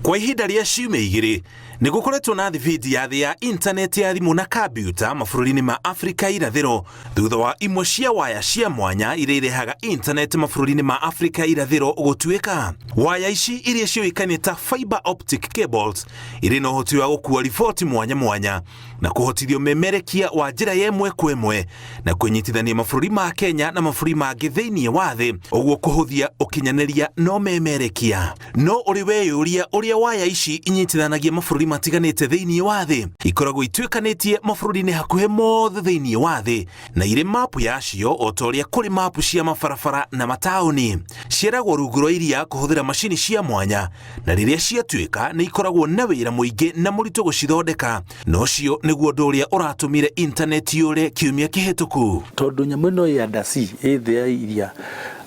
Kwa ihinda rĩa ciumia 2 nĩ gũkoretwo na thibindi ya thĩ ya intaneti ya thimũ na kambiuta mabũrũri-inĩ ma Afrika irathĩro, thutha wa imwe cia waya cia mwanya iria irehaga intaneti mabũrũri-inĩ ma Afrika irathĩro gũtuĩka. Waya ici iria ciũĩkaine ta fiber optic cables irĩ na ũhoti wa gũkua riboti mwanya mwanya na kũhotithio memerekia wa njĩra ya ĩmwe kwa ĩmwe na kwĩnyitithania mabũrũri ma Kenya na mabũrũri mangĩ thĩinĩ wa thĩ, ũguo kũhũthia ũkinyanĩria no memerekia. No ũrĩ weyũria ũrĩa waya ici inyitithanagia mabũrũri matiganĩte thĩinĩ wa thĩ? Ikoragwo ituĩkanĩtie mabũrũri-inĩ hakuhĩ mothe thĩinĩ wa thĩ na irĩ mapu yacio o ta ũrĩa kũrĩ mapu cia mabarabara na mataũni. Ciaragwo rungu rwa iria kũhũthĩra macini cia mwanya, na rĩrĩa ciatuĩka nĩ ikoragwo na wĩra mũingĩ na mũritũ gũcithondeka, na ũcio nĩguo ũndũ ũrĩa ũratũmire intaneti yũre kiumia kĩhĩtũku. Tondũ nyamũ ĩno ĩ under sea, ĩ thĩ ya iria,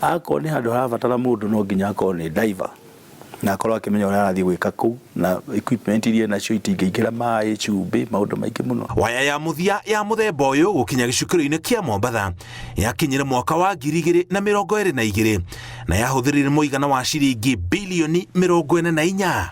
akorwo nĩ handũ harabatara mũndũ no nginya akorwo nĩ diver na akorwo akĩmenya ũrĩa arathiĩ gwĩka kũu, na equipment iria enacio itingĩingĩra maĩ, cumbĩ, maũndũ maingĩ mũno. Waya ya mũthia ya mũthemba ũyũ gũkinya gĩcukĩro-inĩ kĩa Mombatha yakinyire mwaka wa 2022 na yahũthĩrire mũigana wa ciringi bilioni 44.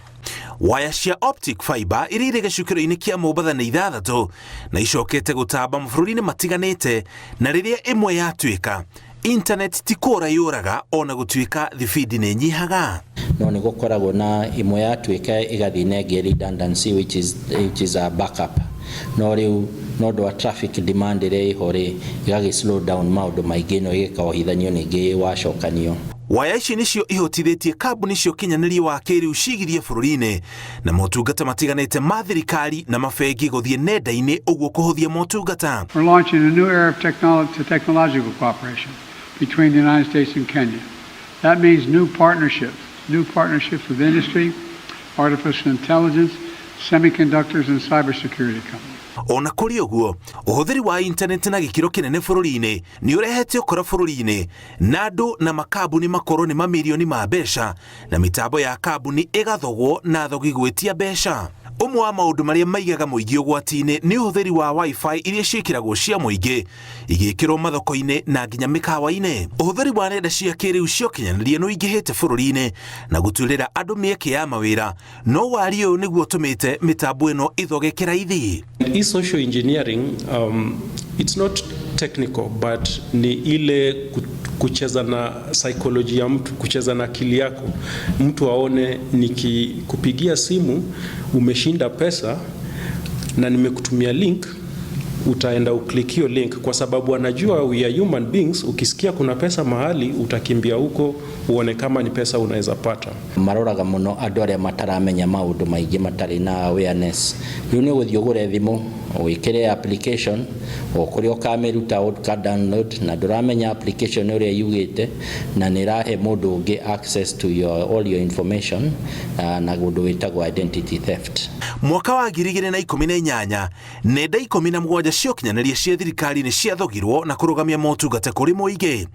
Waya cia optic fiber iria irĩ gĩcukĩro-inĩ kĩa Mombatha nĩ 6 na icokete gũtamba mabũrũri-inĩ matiganĩte, na rĩrĩa ĩmwe yatuĩka, internet ti kũra yũraga ona gũtuĩka thibindi nĩ nyihaga. No nĩ gũkoragwo na ĩmwe yatuĩka ĩgathiĩ na ĩngĩ redundancy, which is a backup. No rĩu no ũndũ wa traffic demand ĩrĩa ĩho rĩ, ĩgagĩ slow down maũndũ maingĩ, no ĩgĩkaohithanio ningĩ wacokanio. Waya ici nĩcio ihotithĩtie kambuni cia ũkinyanĩria wa kĩrĩu cigithie bũrũri-inĩ na motungata matiganĩte ma thirikari na mabengi gũthiĩ nenda-inĩ, ũguo kũhũthia motungata. We're launching a new era of technological cooperation between the United States and Kenya. That means new partnerships with industry, artificial intelligence, semiconductors, and cybersecurity companies. Ona kũrĩ ũguo, ũhũthĩri wa intaneti na gĩkĩro kĩnene bũrũri-inĩ nĩ ũrehete ũkora bũrũri-inĩ, na andũ na makambuni makorwo nĩ mamirioni ma mbeca, na mĩtambo ya kambuni ĩgathogwo na thogi gwĩtia mbeca. Ũmwe wa maũndũ marĩa maigaga mũingĩ ũgwati-inĩ nĩ ũhũthĩri wa wifi iria ciĩkĩragwo cia mũingĩ igĩkĩrwo mathoko-inĩ na nginya mĩkawa-inĩ. Ũhũthĩri wa nenda cia kĩrĩu cia ũkinyanĩria nĩ ũingĩhĩte bũrũri-inĩ na gũtuĩrĩra andũ mĩeke ya mawĩra, no wari ũyũ nĩguo ũtũmĩte mĩtambo ĩno ĩthogeke raithi. Hii social engineering, it's not technical, but ni ile kucheza na psychology ya mtu, kucheza na akili yako. Mtu aone nikikupigia simu umeshinda pesa na nimekutumia link, utaenda uclick hiyo link, kwa sababu anajua we are human beings. Ukisikia kuna pesa mahali, utakimbia huko uone kama ni pesa unaweza pata. Maroraga muno andũ arĩa mataramenya maũndũ maingĩ, matarĩ na awareness. Rĩu nĩ ũgũthiĩ ũgũre thimũ, wĩkĩre application o kũrĩa ũkamĩruta, ũka download, na ndũramenya application ũrĩa yugĩte na nĩ ĩrahe mũndũ ũngĩ access to all your information, na ũndũ wĩtagwo identity theft. Mwaka wa 2018, nenda 17 cia ũkinyanĩria cia thirikari nĩ ciathogirwo na kũrũgamia motungata kũrĩ mũingĩ.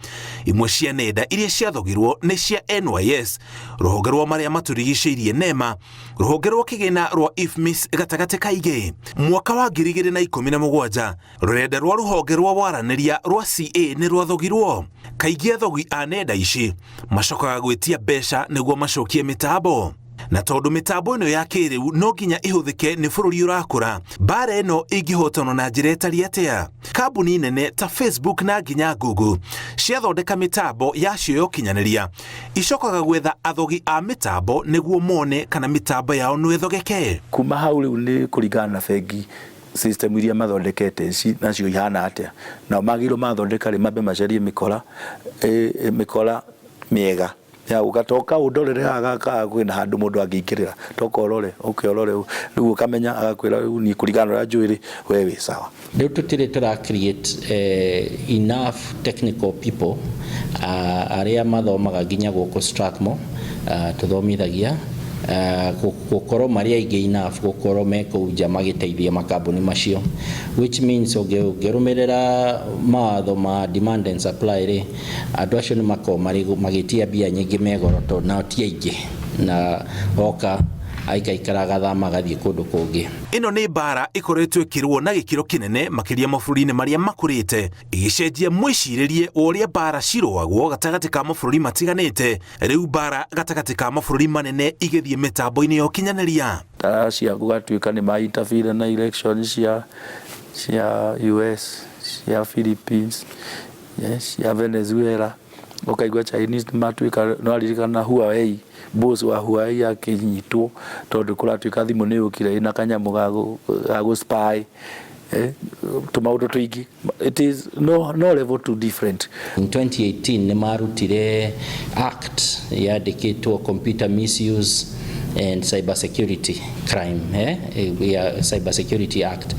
Imwe cia nenda iria ciathogirwo nĩ cia NYS, rũhonge rwa marĩa matũrigicĩirie NEMA, rũhonge rwa kĩgĩna rwa IFMIS gatagatĩ ka ingĩ. Mwaka wa 2017, rũrenda rwa rũhonge rwa waranĩria rwa CA nĩ rwathogirwo. Kaingĩ athogi a nenda ici macokaga gwĩtia mbeca nĩguo macokie mĩtambo, na tondũ mĩtambo ĩno ya kĩrĩu no nginya ĩhũthĩke nĩ bũrũri ũrakũra, mbara ĩno ĩngĩhotanwo na njĩra ĩtariĩ atĩa? Kambuni nene ta Facebook na nginya Google ciathondeka mĩtambo yacio ya ũkinyanĩria, icokaga gwetha athogi a mĩtambo nĩguo mone kana mĩtambo yao no ĩthogeke. Kuma hau rĩu nĩ kũringana na bengi, system iria mathondekete nacio ihana atĩa. Nao magĩrĩirwo mathondeka rĩ, mambe macarie mĩkora, mĩkora mĩega ya ũgatoka ũndorere haha gaka kwĩna handũ mũndũ angĩingĩrĩra, toka ũrore, ũke ũrore rĩu ũkamenya, agakwĩra rĩu niĩ kũringana na ũrĩa njũĩ rĩ, we wĩ sawa. Rĩu tũtirĩ tũra create enough technical people, arĩa mathomaga nginya gũkũ Strathmore, tũthomithagia gũkorwo marĩ aingĩ enough gũkorwo me kũu nja magĩteithia makambuni macio, which means ũngĩrũmĩrĩra mawatho ma demand and supply rĩ, andũ acio nĩ makorwo magĩtia mbia nyingĩ me goro, tondũ nao ti aingĩ na oka. Aikaikara agathama agathiĩ kũndũ kũngĩ. Ĩno nĩ mbara ĩkoretwo ĩkĩrũo na gĩkĩro kĩnene makĩria mabũrũri-inĩ marĩa makũrĩte, ĩgĩcenjia mwĩcirĩrie wa ũrĩa mbara cirũagwo gatagatĩ ka mabũrũri matiganĩte. Rĩu mbara gatagatĩ ka mabũrũri manene igĩthiĩ mĩtambo-inĩ ya ũkinyanĩria. Ta Russia gũgatuĩka nĩ ma interfere na election cia US, cia Philippines, yes, cia Venezuela. Ũkaigua Chinese nĩ matuĩka, no aririkana Huawei, boss wa Huawei akĩnyitwo tondũ kũratuĩka thimũ nĩ yũkire ĩna kanyamũ ga gũ spy, tũmaũndũ tũingĩ. It is no level too different. In 2018 nĩ marutire act yandĩkĩtwo Computer Misuse and Cyber Security Crime, ya Cyber Security Act,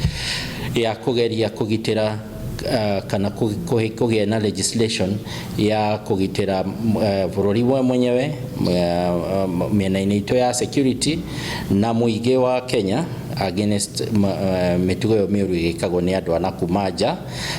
ya kũgeria kũgitĩra kana kũgĩa na legislation ya kũgitĩra bũrũri we mwenyewe, mĩena-inĩ itũ ya security na mũingĩ wa Kenya against mĩtugo ĩyo mĩũru ĩgĩkagwo nĩ andũ a kuma nja,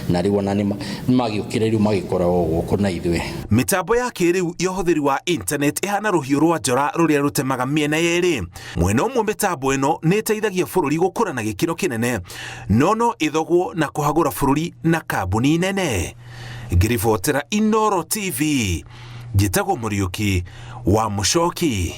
na rĩu ona nĩ magĩũkire rĩu magĩkoragwo gũkũ na ithuĩ. Mĩtambo ya kĩrĩu ya ũhũthĩri wa internet ĩhana rũhiũ rwa njora rũrĩa rũtemaga mĩena yerĩ. Mwena ũmwe, mĩtambo ĩno nĩ ĩteithagia bũrũri gũkũra na gĩkĩro kĩnene, no ĩthogwo na kũhagũra bũrũri na kambuni nene. Ngĩribotera Inoro TV, njĩtagwo Mũriũki wa Mũcoki.